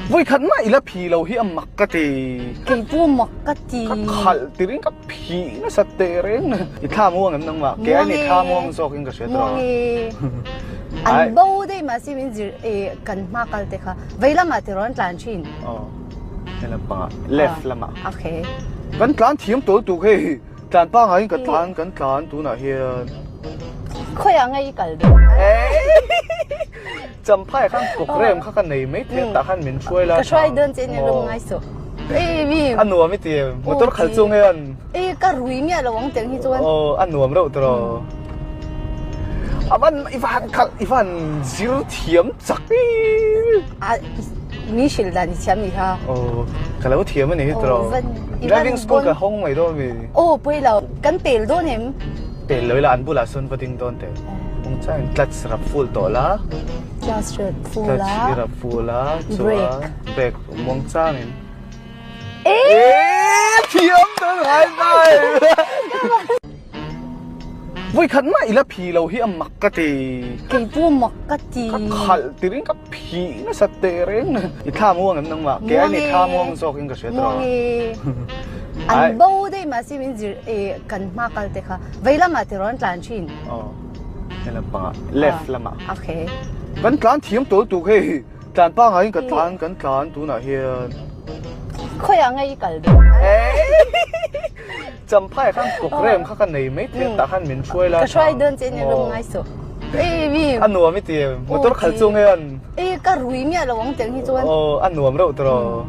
Vawikhat mah i la phi lo hi a mak ka ti. Kei pawh mak ka ti. Ka khalh tirin ka phi nasa teh reng. I thla muang em nangmah? Kei ai ni thla muang zawk in ka hria tawh. Muang e. An bo daih mahse min zir e kan hma kal te kha vei lamah tiraw an tlan thin. Aw he lampangah left lamah. Okay. Kan tlan thiam tawl tuk hei. Tlan pangai in ka tlan kan tlan tunah hian. Khawiah nge i kal dawn? Champhai khan program kha ka nei mai thei a tah khan min hruai la Ka hruai dawn che nia lawm ngai suh. Ei mi. A nuam i ti em? Motor khalh chung hian. Ei ka rui miah lo ang tiang hi chuan. Aw a nuam reuh tawh. A van i van khalh i van zir thiam chak i. A mi hrilh dan i thiam ni kha. Aw ka lo thiam a ni hi tawh. Driving school ka hawng mai dawn mi. Aw pawi lo kan pel dawn em? Pel lo ila an bulah sawn va ding dawn teh. Kawngchangin clutch rap full tawh la. Clutch rap full a. Clutch i rap full a. Brake. Brake muangchangin. Eee thiam dawn ngai mai. Vawikhat mah i la phi lo hi a mak ka ti. Kei pawh mak ka ti. Ka khalh tirin ka phi nasa teh reng. I thla muang em nangmah? Kei ai ni thla muang zawk in ka hria tawh. Muang e. An bo daih mahse min zir e kan hma kal te kha vei lamah tiraw an tlan thin. Aw he lampangah left lamah. Okay. Kan tlan thiam tawl tuk hei. Tlan pangai in ka tlan kan tlan tunah hian. Khawiah nge i kal dawn? Champhai khan program kha ka nei mai thei a tah khan min hruai la. Ka hruai dawn che nia lawm ngai suh. Ei mi. A nuam i ti em? Motor khalh chung hian. Ei ka rui miah lo ang tiang hi chuan. Aw a nuam reuh tawh.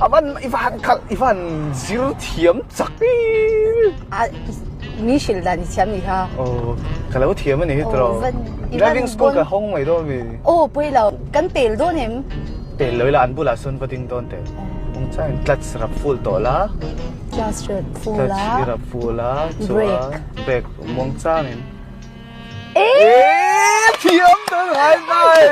A van i van khalh i van zir thiam chak i. A mi hrilh dan i thiam ni kha. Aw ka lo thiam a ni hi tawh. Driving school ka hawng mai dawn mi. Aw pawi lo kan pel dawn em? Pel lo ila an bulah sawn va ding dawn teh. Kawngchangin clutch rap full tawh la. Clutch rap full a. Clutch i rap full a. Brake. Brake muangchangin. Eee thiam dawn ngai mai.